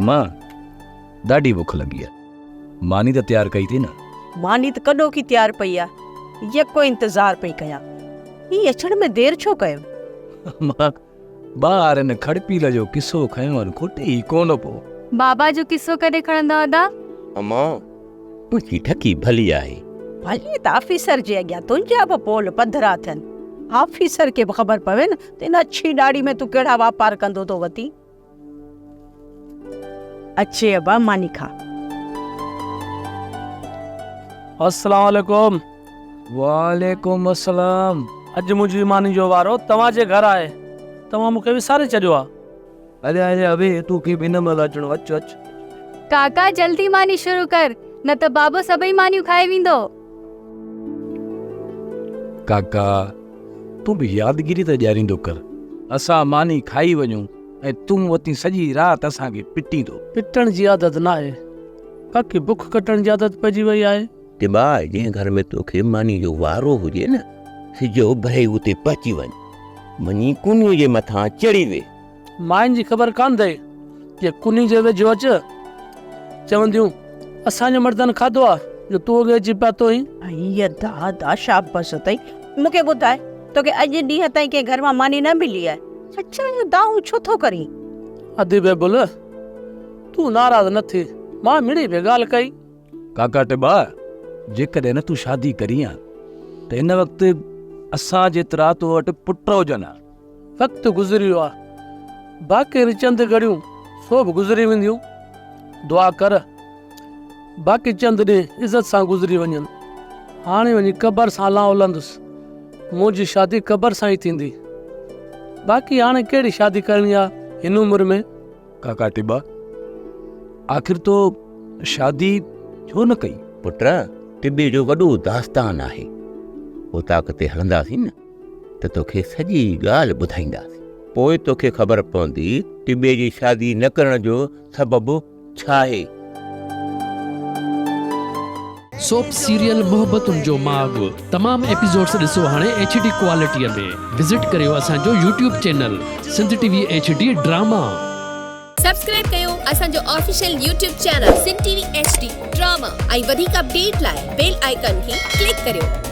امان، ڏاڍي بک لڳي آ. ماني ته تيار ڪئي ٿي نه؟ ماني ته ڪڏهوڪي تيار پئي آ. يڪو انتظار پئي ڪيان. هي اچڻ ۾ دير ڇو ڪيو؟ امان، ٻار ان کڙپيل جو قصو کنيو ۽ کٽي ئي ڪونه پيو. بابا جو قصو ڪڏهن کڻندؤ ادا؟ امان، تنهنجي ٺڪي ڀلي آهي. ڀلي ته آفيسر جي اڳيان تنهنجا به پول پڌرا ٿين. آفيسر کي به خبر پوي نه ته ان اڇي ڏاڙهي ۾ تون ڪهڙا واپار ڪندو ٿو وتين. اچي ابا ماني کا. السلام عليڪم. وعليڪم السلام. اڄ منهنجي ماني جو وارو توهان جي گهر آهي. توهان مون کي وساري ڇڏيو آ. اري اري ابي توکي به هن مهل اچڻو اچ اچ. ڪاڪا جلدي ماني شروع ڪر نه ته بابو سڀئي مانيون کائي ويندو. ڪاڪا تون به يادگيري ته ڏياريندو ڪر. اسان ماني کائي وڃون ۽ تون وتين سڄي رات اسان کي پٽيندو. پٽڻ جي عادت ناهي باقي بک ڪٽڻ جي عادت پئجي وئي آهي. ٽٻا جنهن گهر ۾ توکي ماني جو وارو هجي نه سج اڀري ئي اتي پهچي وڃ. وڃي ڪنيء جي مٿان چڙهي ويهه. ماين جي خبر ڪانه اٿئي، جي ڪني جي ويجهو اچ، چونديون، اسان جي مردن کاڌو آ، جو تون اڳي اچي پاتو آهين. ائي ادا ادا شابس اٿئي، مون کي ٻڌاء، توکي اڄ ڏينهن تائين ڪنهن گهر مان ماني نه ملي آهي؟ اڇا اهو دانهون ڇو ٿو ڪرين؟ ادي بيبل، تون ناراض نه ٿي، مان مڙئي پئي ڳالهه ڪئي. ڪاڪا ٽٻا، جيڪڏهن نه تون شادي ڪرين ها ته هن وقت اسان جيترا تو وٽ پٽ هجن ها. وقت گذري ويو آ، باقي رهي چند گهڙيون، سو به گذري وينديون. دعا ڪر، باقي چند ڏينهن عزت سان گذري وڃن. هاڻي وڃي قبر سان لانئون لهندس. منهنجي شادي قبر سان ئي ٿيندي. باقي هاڻي ڪهڙي شادي ڪرڻي آ هن عمر ۾. ڪاڪا ٽٻا، آخر تو شادي ڇو نه ڪئي؟ پٽ، ٽٻي جو وڏو داستان آهي. اوطاق تي هلنداسين نه ته توکي سڄي ڳالهه ٻڌائينداسين. پوء توکي خبر پوندي ٽٻي جي شادي نه ڪرڻ جو سبب ڇا آهي. سوپ سيريل محبتن جو ماڳ تمام ايپيسوڊس ڏسو هاڻي ايڇ ڊي ڪوالٽي ۾ وزٽ ڪريو اسان جو YouTube channel Sindh T V H D drama. Subscribe ڪيو اسان جو official YouTube channel Sindh T V H D drama ۽ وڌيڪ اپڊيٽ لاء بيل آئيڪان کي ڪلڪ ڪريو.